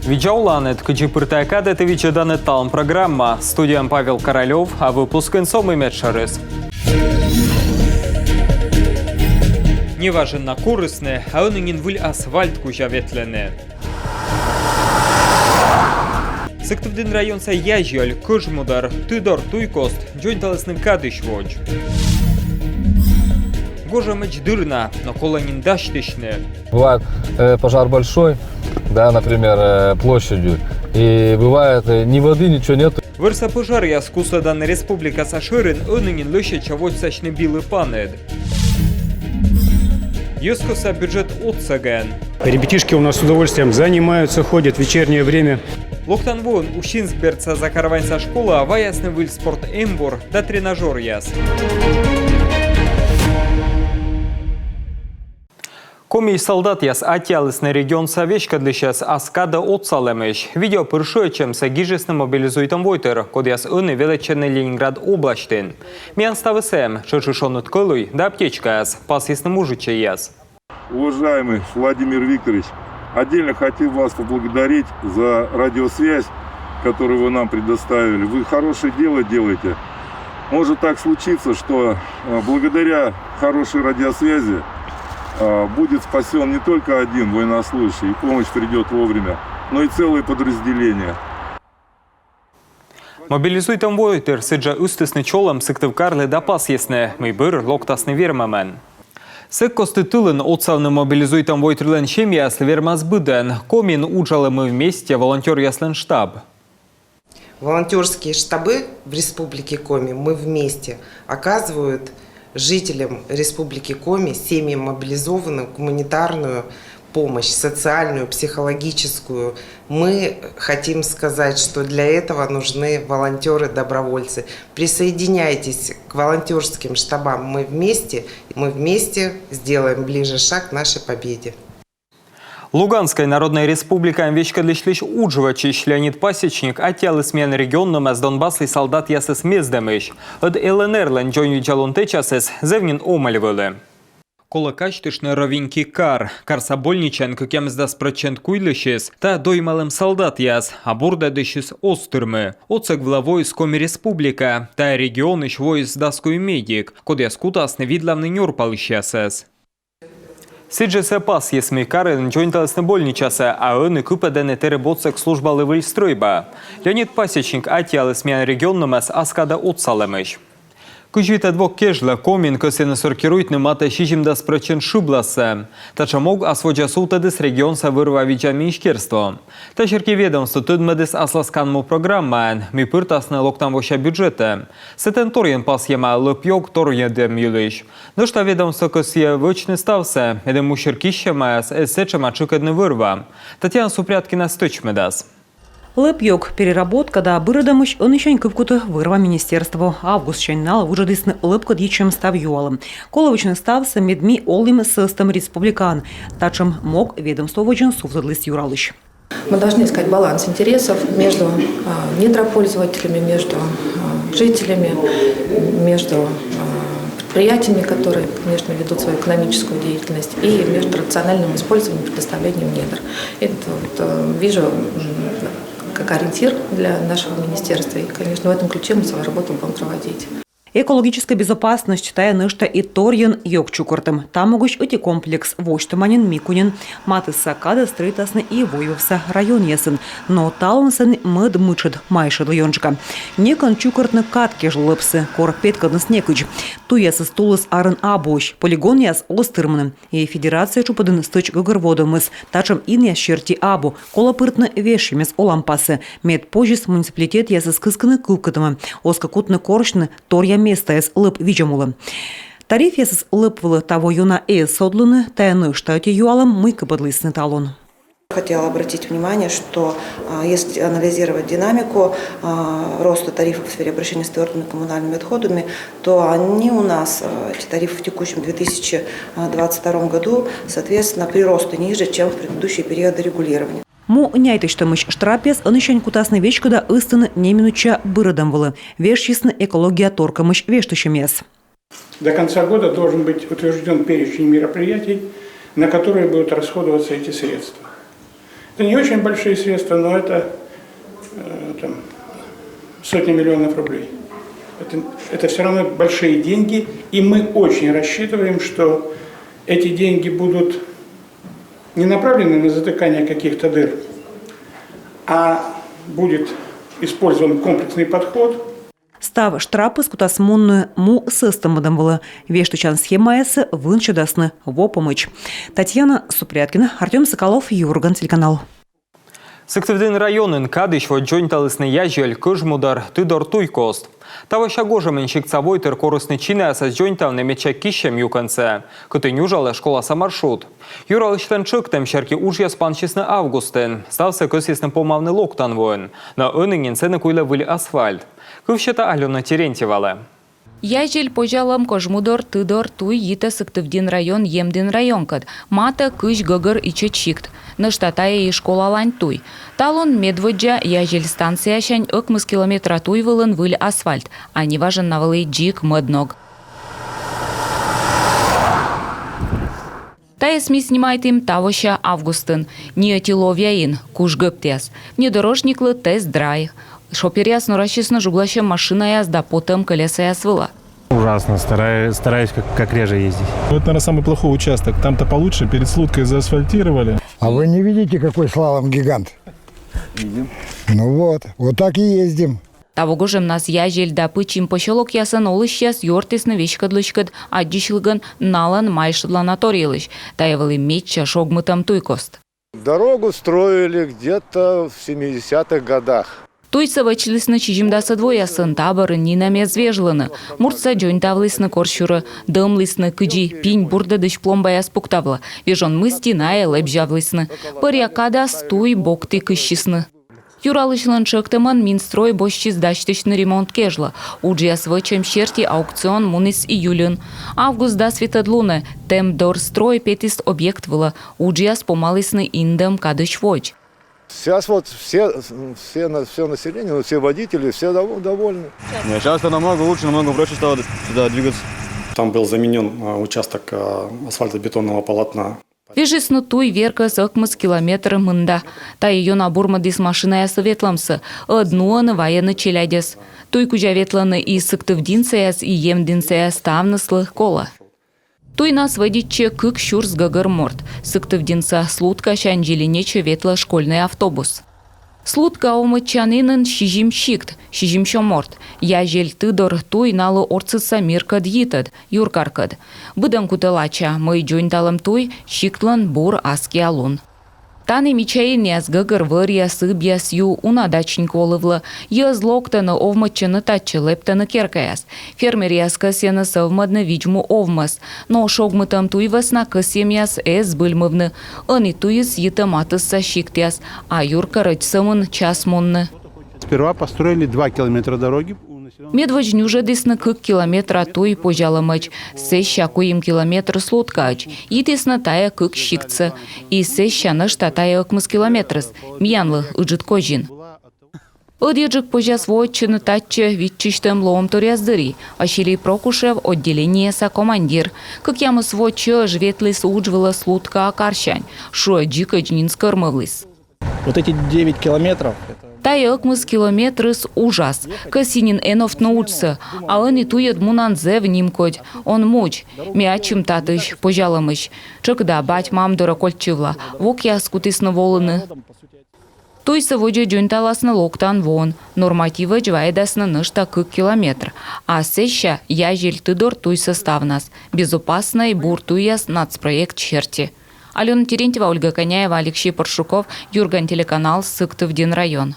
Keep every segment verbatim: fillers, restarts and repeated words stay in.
Видза оланныд, кыдзи пыр тайӧ кадӧ ті видзӧданныд «Талун» программа. Студияын Павел Королёв, а выпускын со мый медшӧрыс. Неважӧн на корисны, а ӧні нин выль асфальт кузя ветлӧны. Сыктывдін районса Язьӧль, Кӧжмудор, Тыдор туйкост дзоньталісны кадысь водз. Гожӧмӧдз дыр на, но колӧ нин дасьтысьны. Бывает, э, пожар большой, да, например, э, площадью. И бывает, э, ни воды, ничего нету. Вӧрса пӧжаръяс кусӧдан республикаса шӧрын ӧні нин лӧсьӧдчӧ водзсасьны Билы паныд. Йӧзкостса бюджет отсӧгӧн. Ребятишки у нас с удовольствием занимаются, ходят в вечернее время. Локтан воын Усинск бердса Закарваньса школаӧ ваясны выль спорт эмбур да тренажёръяс. Коми солдатъяс аттьӧалісны регионса веськӧдлысьӧс ас кадӧ отсалӧмысь. Видео пыр шыӧдчӧмсӧ гижисны мобилизуйтӧм войтыр, кодъяс ӧні велӧдчӧны Ленинград обласьтын. Миян ставыс эм: тшӧтш и шоныд кӧлуй да аптечкаяс, пасйисны мужичӧйяс. Уважаемый Владимир Викторович, отдельно хотел вас поблагодарить за радиосвязь, которую вы нам предоставили. Вы хорошее дело делаете. Может так случиться, что, э, благодаря хорошей радиосвязи, э, будет спасён не только один военнослужащий, и помощь придёт вовремя, но и целое подразделение. Мобилизуйтӧм войтыр сідзжӧ ыстісны чолӧм Сыктывкарлы да пасйисны, мый бӧр локтасны вермӧмӧн. Сэк кості тылын отсавны мобилизуйтӧм войтырлӧн семьяяслы вермас быдӧн. Комиын уджалӧ «Мы вместе» волонтёръяслӧн штаб. Волонтёрские штабы в Республике Коми «Мы вместе» оказывают жителям Республики Коми, семьям мобилизованных, гуманитарную помощь, социальную, психологическую. Мы хотим сказать, что для этого нужны волонтёры-добровольцы. Присоединяйтесь к волонтёрским штабам «Мы вместе». Мы вместе сделаем ближе шаг к нашей победе. Луганскӧй Народнӧй Республикаӧн веськӧдлысьлысь удж вӧчысь Леонид Пасечник аттьӧаліс миян регионнымӧс Донбасслысь солдатъясӧс мездӧмысь. Ӧд ЛНР-лӧн дзоньвидзалун тэчасыс зэв нин омӧль вӧлі. Колӧ казьтыштны Ровеньки кар. Карса больничаын кӧкъямысдас прӧчент куйлысьыс — тайӧ доймалӧм солдатъяс, а бурдӧдысьыс оз тырмы. Отсӧг вылӧ воис Коми Республика. Тайӧ регионысь воис дас куим медик, кодъяс кутасны видлавны нёрпалысьясӧс. Сідзжӧ сійӧ пасйис, мый карын дзоньталісны больничасӧ, а ӧні кыпӧдӧны тэрыб отсӧг службалы выль стрӧйбаӧ. Леонид Пасечник аттьӧаліс миян регионнымӧс ас кадӧ отсалӧмысь. Кызь витӧд во кежлӧ Комиын кӧсйӧны сортируйтны матӧ сизимдас прӧчент шыбласӧ. Татшӧм ог ас водзӧ сувтӧдіс регионса вӧр-ва видзан министерство. Та серти ведомство тӧдмӧдіс аслас канму программаӧн, мый пыртасны локтан вося бюджетӧ. Сэтӧн торйӧн пасйӧма лӧп-ёг торйӧдӧм йылысь. Нӧшта ведомство кӧсйӧ вӧчны ставсӧ, медым мусир киссьӧмаяс эз сэтшӧма тшыкӧдны вӧр-ва. Татьяна Супряткина стӧчмӧдас. Лӧп-ёг, переработка да бырӧдӧмысь ӧнісянь кыпкутӧ вӧр-ва министерство. Августсянь налы вуджӧдісны лӧпкӧд йитчӧм став юалӧм. Колӧ вӧчны ставсӧ, мед ми олім сӧстӧм республикаын. Татшӧм мог ведомство водзын сувтӧдліс юралысь. Мы должны искать баланс интересов между, а, недропользователями, между, а, жителями, между, а, предприятиями, которые, конечно, ведут свою экономическую деятельность, и между рациональным использованием и предоставлением недр. Это вот, э, вижу, м, как ориентир для нашего министерства. И, конечно, в этом ключе мы свою работу будем проводить. Экологическӧй безопасность — тайӧ нӧшта и торйӧн ёг чукӧртӧм. Та могысь ӧти комплекс восьтӧма нин Микуньын. Матысса кадӧ стрӧитасны и войвывса районъясын. Но талун сэні мӧд мытшӧд майшӧдлӧ ёнджыка. Некӧн чукӧртны кад кежлӧ лӧпсӧ, кор петкӧдныс некыдз. Туйясыс тулыс-арын абуӧсь, полигонъяс оз тырмыны. И федерация тшупӧдын стӧч гӧгӧрвотӧмыс. Татшӧм инъяс серти абу, колӧ пыртны вежсьӧмъяс оланпасӧ. Мед позис муниципалитетъясӧс кыскыны кывкутӧмӧ. Оз кӧ кутны корсьны торъя местаяс лӧп видзӧм улӧ. Тарифъясыс лӧп вылӧ таво ёна эз содлыны. Тайӧ нӧшта ӧти юалӧм, мый кыпӧдлісны талун. Хотела обратить внимание, что, а, если анализировать динамику, а, роста тарифов в сфере обращения с твёрдыми коммунальными отходами, то они у нас, а, эти тарифы в текущем две тысячи двадцать втором году, соответственно, приросты ниже, чем в предыдущие периоды регулирования. Му няйтӧсьтӧмысь штрапъяс ӧнісянь кутасны веськыда ыстыны неминуча бырӧдӧм вылӧ, вежсисны экология торкӧмысь вештысьӧмъяс. До конца года должен быть утверждён перечень мероприятий, на которые будут расходоваться эти средства. Это не очень большие средства, но это э, там, сотни миллионов рублей. Это, это все равно большие деньги, и мы очень рассчитываем, что эти деньги будут не направлены на затыкание каких-то дыр, а будет использован комплексный подход. Став штрапыс кутас мунны му сӧстӧммӧдӧм вылӧ. Вештысян схемаяссӧ вынсьӧдасны во помӧдз. Татьяна Супряткина, Артём Соколов, «Юрган» телеканал. Сыктывдін районын кадысь водз дзоньталісны Язель, Кӧжмудор, Тыдор туй кост. Тавося гожӧмын сиктса войтыр корисны чинаясас дзоньтавны медся киссьӧм юкӧнсӧ, кытӧн нюжалӧ школаса маршрут. Юралысьлӧн тшӧктӧм серти уджъяс пансисны августын. Ставсӧ кӧсйисны помавны локтан воын. Но ӧні нин сэні куйлӧ выль асфальт. Кыв сета Алёна Терентьевалы. Язель, Позялӧм, Кӧжмудор, Тыдор туй йитӧ Сыктывдін район Емдін районкӧд. Матӧ кызь гӧгӧр ичӧт сикт. Нӧшта тайӧ и школалань туй. Талун медводдза Язель станциясянь ӧкмыс километра туй вылын выль асфальт. А неважӧн на вӧлі дзик мӧд ног. Тайӧс ми снимайтім тавося августын. Ни ӧти ловъя ин, куш гӧптъяс. Внедорожниклы тест-драйв. Шоперъяс норасисны жугласьӧм машинаяс да потӧм кӧлесаяс вылӧ. Ужасно. Стараюсь, стараюсь как, как реже ездить. Это, наверное, самый плохой участок. Там-то получше, перед Слудкой заасфальтировали. А вы не видите, какой слалом-гигант? Видим. Ну вот, вот так и ездим. Таво гожӧмнас Язель да Пычим посёлокъясын олысьяс ёртісны веськӧдлыськӧд аддзысьлігӧн налӧн майшӧдлана торйылысь. Тайӧ вӧлі медся шогмытӧм туй кост. Дорогу строили где-то в семидесятых годах. Туйсӧ вӧчлісны сизимдасӧд воясын, та бӧрын нинӧм эз вежлыны. Муртса дзоньтавлісны корсюрӧ, дӧмлісны, кыдзи пинь бурдӧдысь пломбаяс пуктавлӧ. Вежон мысти найӧ лэбзявлісны. Бӧръя кадас туй бокті кыссисны. Юралысьлӧн тшӧктӧмӧн Минстрой босьтчис дасьтысьны ремонт кежлӧ. Уджъяс вӧчӧм серти аукцион муніс июльын. Август дас витӧд лунӧ «Темдорстрой» петіс объект вылӧ. Уджъяс помалісны индӧм кадысь водз. Сейчас вот все, все, на- все население, ну, все водители, все дов- довольны. Нет, сейчас-то намного лучше, намного проще стало сюда двигаться. Там был заменен а, участок а, асфальтобетонного полотна. Вежисны туй веркӧс ӧкмыс километр мында. Тайӧ ёна бурмӧдіс машинаяслы ветлӧмсӧ. Ӧд нуӧны, вайӧны челядьӧс. Туй кузя ветлӧны и сыктывдінсаяс, и емдінсаяс, ставныслы колӧ. Туйнас вӧдитчӧ кык сюрс гӧгӧр морт. Сыктывдінса Слудкасянь Зеленечӧ ветлӧ школьнӧй автобус. Слудка овмӧдчанінын сизим сикт, сизимсё морт. Язель-Тыдор туй налы ортсыса миркӧд йитӧд, юркаркӧд. Быдӧн кутӧ лача, мый дзоньталӧм туй — сиктлӧн бур аскиа лун. Тані мича инъяс гӧгӧр вӧръяс, ыбъяс, ю уна дачник волывлӧ. Йӧз локтӧны, овмӧдчӧны татчӧ, лэптӧны керкаяс. Фермеръяс кӧсйӧны сӧвмӧдны видз-му овмӧс. Но шогмытӧм туй вӧсна кӧсйӧмъяс эз збыльмывны. Ӧні туйыс йитӧ матысса сиктъяс, а юркарӧдз сӧмын час мунны. Сперва построили два километра дороги. Медводз нюжӧдісны кык километра туй Позялӧмӧдз, сэсся куим километр Слудкаӧдз. Йитісны тайӧ кык сиктсӧ. И сэсся нӧшта тайӧ ӧкмыс километрыс. Миянлы ыджыд козин. Ӧдйӧджык позяс воӧдчыны татчӧ виччысьтӧм лоӧмторъяс дырйи. Василий Прокушев, отделениеса командир. Кӧкъямыс во чӧж ветліс удж вылӧ Слудкаа карсянь. Шуӧ, дзикӧдз нин скӧрмывліс. Вот эти девять километров. Тайӧ ӧкмыс километрыс ужас. Кӧсйи нин эновтны уджсӧ. А ӧні туйӧд мунан зэв нимкодь. Он мудз. Ме ачым татысь, Позялӧмысь. Тшӧкыда бать-мам дорӧ кольччывла. Вокъяс кутісны волыны. Туйсӧ водзӧ дзоньталасны локтан воын. Нормативӧдз вайӧдасны нӧшта кык километр. А сэсся Язель-Тыдор туйсӧ ставнас. Безопаснӧй бур туйяс нацпроект серти. Алёна Терентьева, Ольга Коняева, Алексей Паршуков, «Юрган» телеканал, Сыктывдін район.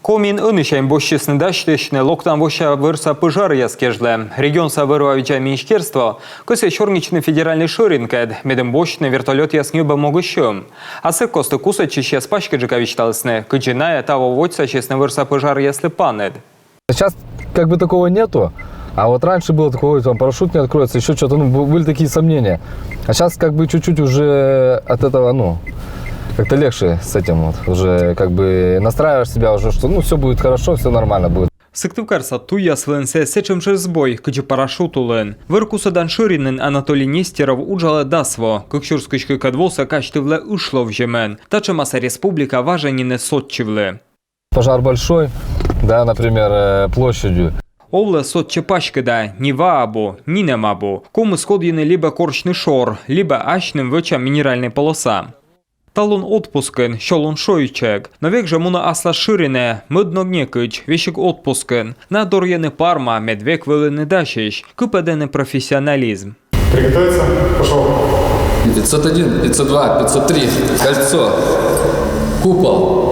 Комиын ӧнісянь босьтчисны дасьтысьны локтан вося вӧрса пӧжаръяс кежлӧ. Регионса вӧр-ва видзан министерство кӧсйӧ сёрнитчыны федеральнӧй шӧринкӧд, медым босьтны вертолётъяс ньӧбӧм могысь сьӧм. А сы кості кусӧдчысьяс паськыдджыка висьталісны, кыдзи найӧ таво водзсасисны вӧрса пӧжаръяслы паныд. Сейчас как бы такого нету. А вот раньше было такое, там парашют не откроется, еще что-то, ну, бу- были такие сомнения. А сейчас как бы чуть-чуть уже от этого, ну, как-то легче с этим вот. Уже как бы настраиваешь себя уже, что ну все будет хорошо, все нормально будет. Сыктывкарса туйяс вылын сійӧ сэтшӧм жӧ збой, кыдзи парашют улын. Вӧр кусӧдан шӧринын Анатолий Нестеров уджалӧ дас во. Кык сюрс кызь кыкӧд восӧ казьтывлӧ ышлов зэмӧн. Татшӧмасӧ республика важӧн нин эз сотчывлы. Пожар большой, да, например, э, площадью. Овлӧ, сотчӧ паськыда, ни ва абу, нинӧм абу. Ковмис кодйыны либӧ корсьны шор, либӧ асьным вӧча минеральнӧй полоса. Талун отпускын, сё лун шойччӧг. Но век жӧ муна аслас шӧринӧ, мӧд ног некыдз, весиг отпускын. Найӧ дорйӧны парма, мед век вӧліны дасьӧсь, кыпӧдӧны профессионализм. Приготовиться. Пошёл. Пятьсот один, пятьсот два, пятьсот три. Кольцо. Купол.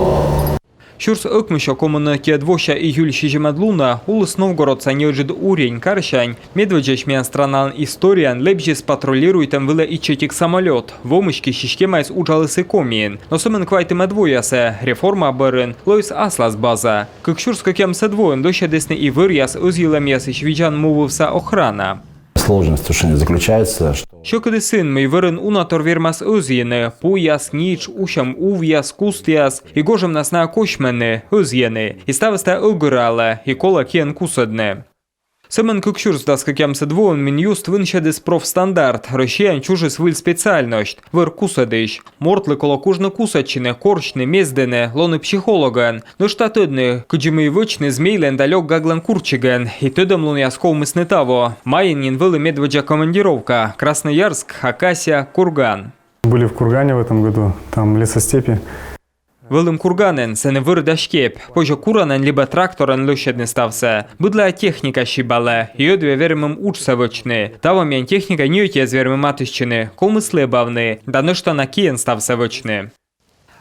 Сюрс ӧкмыссё комын ӧтиӧд вося июль сизимӧд лунӧ Улыс Новгородса неыджыд Урень карсянь медводдзаысь миян странаын историяын лэбзис патрулируйтӧм вылӧ ичӧтик самолёт. Во мысти системаыс уджаліс и Комиын. Но сӧмын квайтымӧд воясӧ, реформа бӧрын, лоис аслас база. Кык сюрс кӧкъямысӧд воын лӧсьӧдісны и вӧръяс ӧзйылӧмъясысь видзан мувывса охрана. Сложность тушения заключается, что... Сьӧкыдыс сыын, мый вӧрын уна тор вермас ӧзйыны, пуяс, нитш, усьӧм увъяс, кустъяс, и гожӧмнас найӧ косьмӧны, ӧзйӧны, и ставыс тайӧ ӧгыралӧ, и колӧ киӧн кусӧдны. Сӧмын кык сюрс дас кӧкъямысӧд воын Минюст вынсьӧдіс профстандарт, Россияын чужис выль специальность — вӧр кусӧдысь. Мортлы колӧ кужны кусӧдчыны, корсьны, мездыны, лоны психологӧн. Нӧшта тӧдны, кыдзи-мый вӧчны змейлӧн да лёк гаглӧн курччигӧн. И тӧдӧмлунъяс ковмисны таво. Майын нин вӧлі медводдза командировка: Красноярск, Хакасия, Курган. Были в Кургане в этом году, там лесостепи. Вӧлім Курганын, сэні вӧр да степь. Позьӧ куранӧн либӧ тракторӧн лӧсьӧдны ставсӧ. Быдлаӧ техника сибалӧ, и ӧдйӧ вермим уджсӧ вӧчны. Таво миян техника ньӧти эз вермы матыстчыны, ковмис лэбавны да нӧшта на киӧн ставсӧ вӧчны.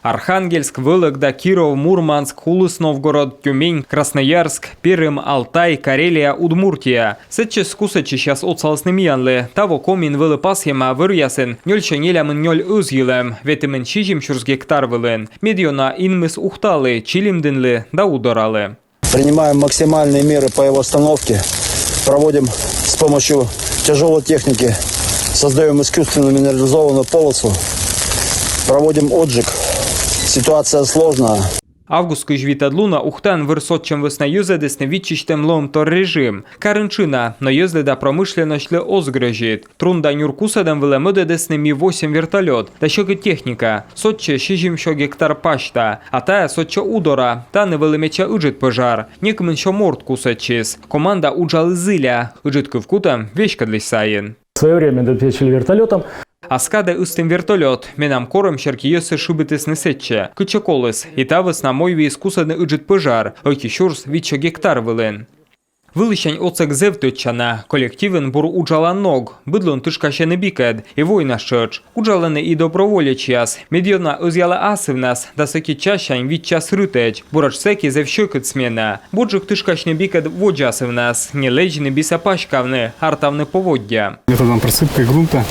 Архангельск, Вӧлӧгда, Киров, Мурманск, Улыс Новгород, Тюмень, Красноярск, Перым, Алтай, Карелия, Удмуртия. Сэтчӧс кусӧдчысьяс отсалісны миянлы. Таво Комиын вӧлі пасйӧма вӧръясын нёльсё нелямын нёль ӧзйылӧм, ветымын сизим сюрс гектар вылын. Медъёна инмис Ухталы, Чилимдінлы да Удоралы. Принимаем максимальные меры по его остановке. Проводим с помощью тяжелой техники, создаём искусственную минерализованную полосу, проводим отжиг. Ситуация сложная. Август кызь витӧд лунӧ Ухтаын вӧр сотчӧм вӧсна йӧзӧдісны виччысьтӧм лоӧмтор режим. Карын тшына, но йӧзлы да промышленностьлы оз грӧзит. Трун да нюр кусӧдӧм вылӧ мӧдӧдісны Ми восемь вертолёт да сьӧкыд техника. Сотчӧ сизимсё гектар пасьта. А тайӧ сотчӧ Удора. Тані вӧлі медся ыджыд пӧжар. Некымын сё морт кусӧдчис. Команда уджалӧ зіля. Ыджыд кывкутӧм веськӧдлысь сайын. В своё время обеспечили вертолётом. Ас кадӧ ыстім вертолёт. Менам корӧм серти йӧзсӧ шыбитісны сэтчӧ, кытчӧ коліс. И та вӧсна мойвиис кусӧдны ыджыд пӧжар, ӧти сюрс витсё гектар вылын. Вылісянь отсӧг зэв тӧдчана. Коллективын бур уджалан ног. Быд лун тышкасьӧны бикӧд, и войнас тшӧтш. Уджалӧны и доброволечьяс. Медъёна ӧзъялӧ асывнас, дас ӧти часянь вит час рытӧдз. Буретш сэки зэв сьӧкыд смена. Бурджык тышкасьны бикӧд водз асывнас, не лэдзны бисӧ паськавны, артавны поводдя. Методом присыпки грунта.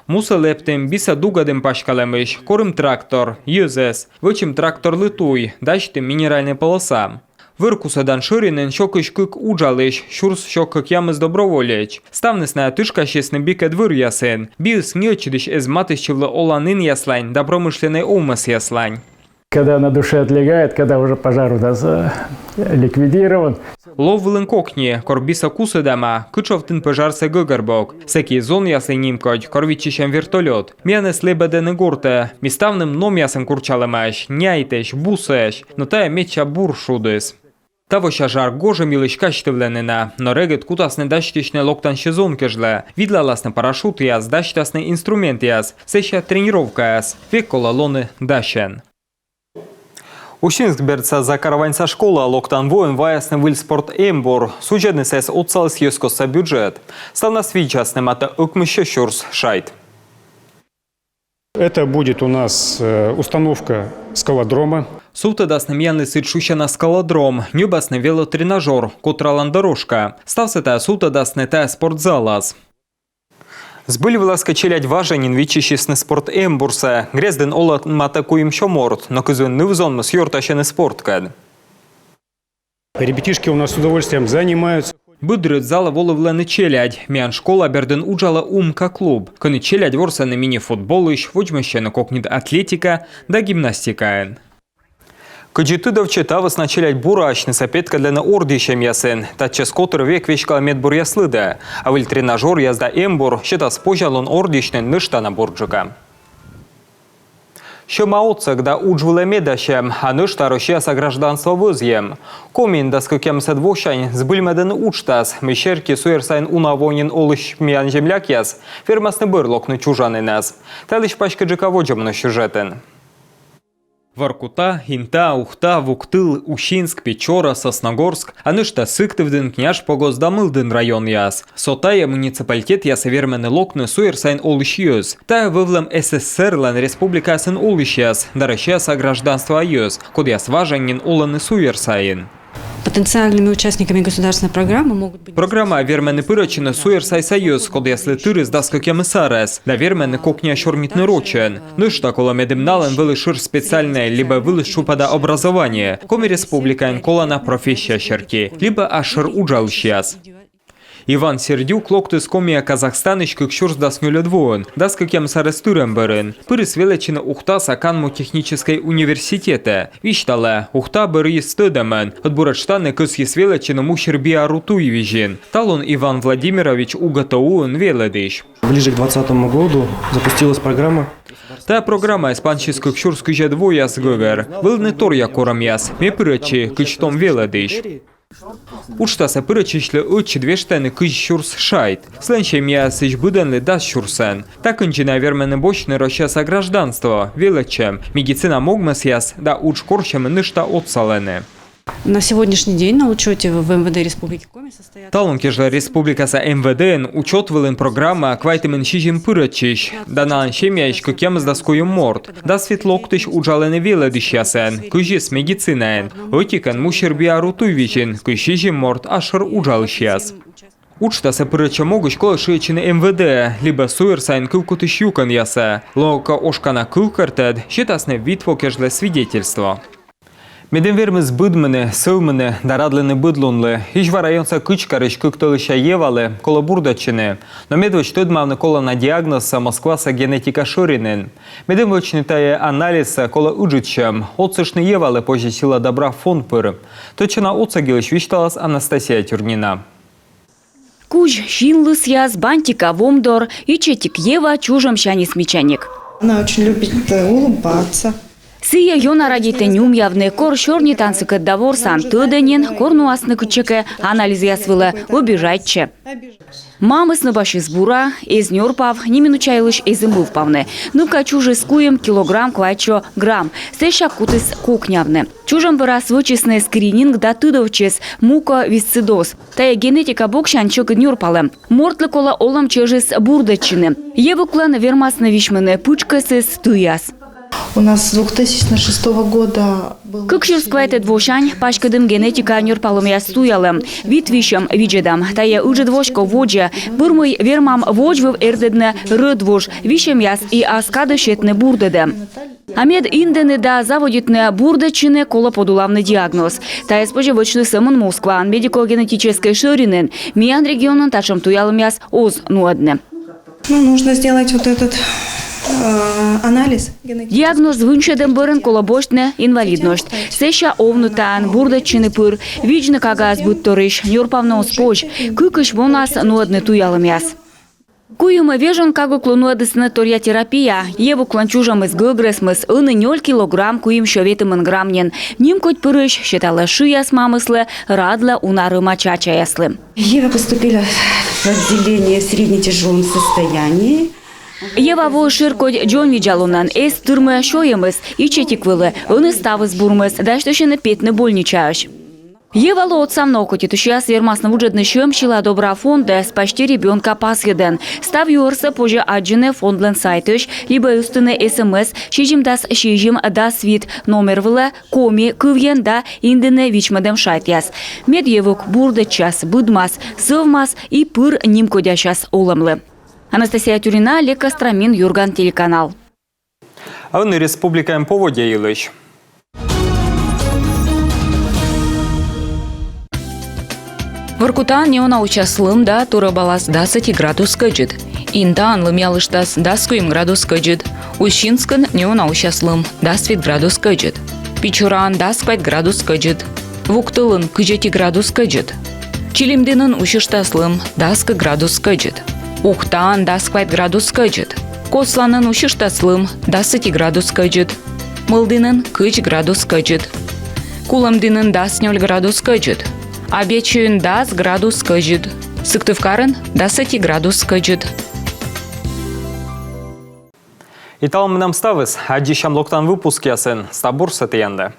Мусӧ лэптім, бисӧ дугӧдім паськалӧмысь, корим трактор, йӧзӧс, вӧчим тракторлы туй, дасьтім минеральнӧй полоса. Вӧр кусӧдан шӧринын сё кызь кык уджалысь, сюрс сё кӧкъямыс доброволеч. Ставныс найӧ тышкасисны бикӧд вӧръясын. Биыс ньӧтчыдысь эз матыстчывлы оланінъяслань да промышленнӧй овмӧсъяслань. Когда на душе отлегает, когда уже пожар у нас, э, ликвидирован. Лов вылын кокни, кор бисӧ кусӧдӧма, кытшовтін пӧжарсӧ гӧгӧрбок. Сэки зонъяслы нимкодь, кор виччысям вертолёт. Миянӧс лэбӧдӧны гортӧ. Ми ставным номъясын курччалӧмаӧсь, няйтӧсь, бусӧсь. Но тайӧ медся бур шудыс. Тавося жар гожӧм йылысь казьтывлӧны на, но регыд кутасны дасьтысьны локтан сезон кежлӧ. Видлаласны парашютъяс, дасьтасны инструментъяс, сэсся тренировкаяс. Век колӧ лоны дасьӧн. Усинск бердса Закарваньса школаӧ локтан воын ваясны выль спорт эмбур. Судзӧдны сійӧс отсаліс йӧзкостса бюджет. Ставнас видзасны матӧ ӧкмыссё сюрс шайт. Это будет у нас, э, установка скалодрома. Сувтӧдасны миянлы сідз шусяна скалодром, ньӧбасны велотренажёр, котралан дорожка. Ставсӧ тайӧ сувтӧдасны тайӧ спортзалас. Збыль вылас кӧ, челядь важӧн нин виччысисны спорт эмбурсӧ. Грездын олӧ матӧ куимсё морт, но кызвын ныв-зонмыс ёртасьӧны спорткӧд. Ребятишки у нас с удовольствием занимаются. Быд рыт залӧ волывлӧны челядь. Миян школа бердын уджалӧ «Умка» клуб, кӧні челядь ворсӧны мини-футболысь, водзмӧстчӧны кокньыд атлетика да гимнастикаӧн. Кыдзи тыдовтчӧ, та вӧсна челядь бура асьнысӧ петкӧдлӧны ордйысьӧмъясын. Татчӧс котыр век веськалӧ медбуръяс лыдӧ. А выль тренажёръяс да эмбур сетас позянлун ордйысьны нӧшта на бурджыка. Сьӧма отсӧг да удж вылӧ медасьӧм, а нӧшта Россияса гражданство вӧзйӧм. Комиын дас кӧкъямысӧд восянь збыльмӧдӧны уджтас, мый серти суйӧр сайын уна во нин олысь миян землякъяс вермасны бӧр локны чужанінас. Та йылысь паськыдджыка водзӧ миян сюжетын. Воркута, Инта, Ухта, Вуктыл, Усинск, Печора, Сосногорск, а нӧшта Сыктывдін, Княжпогост да Мылдін районъяс. Со тайӧ муниципалитетъясӧ вермӧны локны суйӧр сайын олысь йӧз. Тайӧ вӧвлӧм СССР-лӧн республикаясын олысьяс да Россияса гражданствоа йӧз, кодъяс важӧн нин олӧны суйӧр сайын. Потенциальными участниками государственной программы могут быть... Программаӧ вермӧны пырӧдчыны суйӧр сайса йӧз, кодъяслы тырыс дас кӧкъямыс арӧс, да вермӧны кокниа сёрнитны рочӧн. Нӧшта колӧ, медым налӧн вӧлі шӧр специальнӧй либӧ вылыс тшупӧда образование, Коми Республикаын колана профессия серти, либӧ асшӧр уджалысьяс. Иван Сердюк локтіс Комиӧ Казахстанысь кык сюрс дас нёльӧд воын, дас кӧкъямыс арӧс тырӧм бӧрын. Пырис велӧдчыны Ухтаса канму техническӧй университетӧ. Висьталӧ, Ухта бӧрйис тӧдӧмӧн, ӧд буретш тані кӧсйис велӧдчыны мусир биару туйвизьын. Талун Иван Владимирович УГТУ-ын велӧдысь. Ближе к двадцатому году запустилась программа. Та программаыс пансис кык сюрс кызьӧд вояс гӧгӧр. Вӧліны торъя корӧмъяс. Ме пырӧдчи кызь том велӧдысь. Уджтасӧ пырӧдчысьлы ӧтчыд вештӧны кызь сюрс шайт. Сылӧн семьяясысь быдӧнлы дас сюрсӧн. Та кындзи найӧ вермӧны босьтны Россияса гражданство, велӧдчӧм, медицина могмӧсъяс да удж корсьӧмын нӧшта отсалӧны. На сегодняшний день на учёте в МВД Республики Коми состоят... Талун кежлӧ республикаса МВД-ын учёт вылын программаӧ квайтымын сизим пырӧдчысь, да налӧн семьяысь кӧкъямысдас куим морт. Дас вит локтысь уджалӧны велӧдысьясӧн, кызьыс медицинаын, ӧтикӧн мусир биару туйвизьын, кызь сизим морт асшӧр уджалысьяс. Уджтасӧ пырӧдчӧм могысь колӧ шыӧдчыны МВД-ӧ либӧ суйӧр сайын кывкутысь юкӧнъясӧ. Лоӧ кӧ ошкана кывкӧртӧд, сетасны вит во кежлӧ свидетельство. Медым вермис быдмыны, сӧвмыны да радлыны быд лунлы. Изьва районса Кычкарысь кык тӧлысся Евалы колӧ бурдӧдчыны. Но медводз тӧдмавны колана диагнозсӧ Москваса генетика шӧринын. Медым вӧчны тайӧ анализсӧ, колӧ ыджыд сьӧм. Отсыштны Евалы позьӧ «Сила добра» фонд пыр. Тӧдчана отсӧг йылысь висьталас Анастасия Тюрнина. Кузь синлысъяс, бантика вом дор, ичӧтик Ева чужӧмсяньыс мичаник. Она очень любит, э, улыбаться. Сійӧ ёна радейтӧ нюмъявны. Кор сёрнитан сыкӧд да ворсан, тӧдӧ нин, кор нуасны кытчӧкӧ анализъяс вылӧ, обижайтчӧ. Мамыс нӧбасис бура, эз нёрпав, неминуча йылысь эз и мӧвпавны. Нывка чужис куим килограмм квайтсё грамм, сэсся кутіс кокнявны. Чужӧм бӧрас вӧчисны скрининг да тыдовтчис муковисцидоз. Тайӧ генетика боксянь тшӧкыд нёрпалӧм. Мортлы колӧ олӧм чӧжыс бурдӧдчыны. Евуклӧн вермасны висьмыны пытшкӧсыс, тыяс. У нас с двух тысяч шестого года был... Кык сюрс квайтӧд восянь паськӧдім генетика нёрпалӧмъяс туялӧм. Вит висьӧм видзӧдам. Тайӧ ыджыд воськов водзӧ. Пыр мый вермам водзвыв эрдӧдны рӧдвуж, висьӧмъяс и ас кадӧ сетны бурдӧдӧм. А мед индыны да заводитны бурдӧдчыны, колӧ подулавны диагноз. Тайӧс позьӧ вӧчны сӧмын Москваын, медико-генетическӧй шӧринын. Миян регионын татшӧм туялӧмъяс оз нуӧдны. Ну, нужно сделать вот этот, э, анализ генетический. Диагноз вынсьӧдӧм бӧрын колӧ босьтны инвалидность. Сэсся овны таӧн, бурдӧдчыны пыр, видзны кагаӧс быдторйысь, нёрпавны оз позь. Кыкысь вонас нуӧдны туялӧмъяс. Куимӧд вежон кагуклы нуӧдісны торъя терапия. Евуклӧн чужӧмыс гӧгрӧсмис, ӧні нёль килограмм куимсё ветымын грамм нин. Нимкодь пырысь сеталӧ шыяс мамыслы, радлӧ уна рӧма чачаяслы. Ева поступила в отделение в среднетяжёлом состоянии. Ева воис шӧркодь дзоньвидзалунӧн, эз тырмы сёйӧмыс, ичӧтик вӧлі, ӧні ставыс бурмис, дасьтысьӧны петны больничаысь. Евалы отсавны окотитысьяс вермасны вуджӧдны сьӧм «Сила добра» фондӧ «Спасти ребёнка» пасйӧдӧн. Став юӧрсӧ позьӧ аддзыны фондлӧн сайтысь либӧ ыстыны СМС сизимдас сизим дас вит номер вылӧ коми кывйӧн да индыны вичмӧдӧм шайтъяс. Мед Евук бурдӧдчас, быдмас, сӧвмас и пыр нимкодясяс олӧмлы. Анастасия Тюрина, Олег Костромин, «Юрган» телеканал. А ӧні республикаын поводдя йылысь. Воркутаын неуна усяс лым да турӧбалас дас ӧти градус кӧдзыд. Интаын лымъялыштас, дас куим градус кӧдзыд. Усинскын неуна усяс лым, дас вит градус кӧдзыд. Печораын дас квайт градус кӧдзыд. Вуктылын кызь ӧти градус кӧдзыд. Чилимдінын усьыштас лым, дас кык градус кӧдзыд. Ухтаын дас квайт градус кӧдзыд. Косланын усьыштас лым, дас ӧти градус кӧдзыд. Мылдінын кызь градус кӧдзыд. Кулӧмдінын дас нёль градус кӧдзыд. Абъячойын дас градус кӧдзыд. Сыктывкарын дас ӧти градус кӧдзыд. И талун менам ставыс. Аддзысям локтан выпускъясын. Став бурсӧ тіянлы.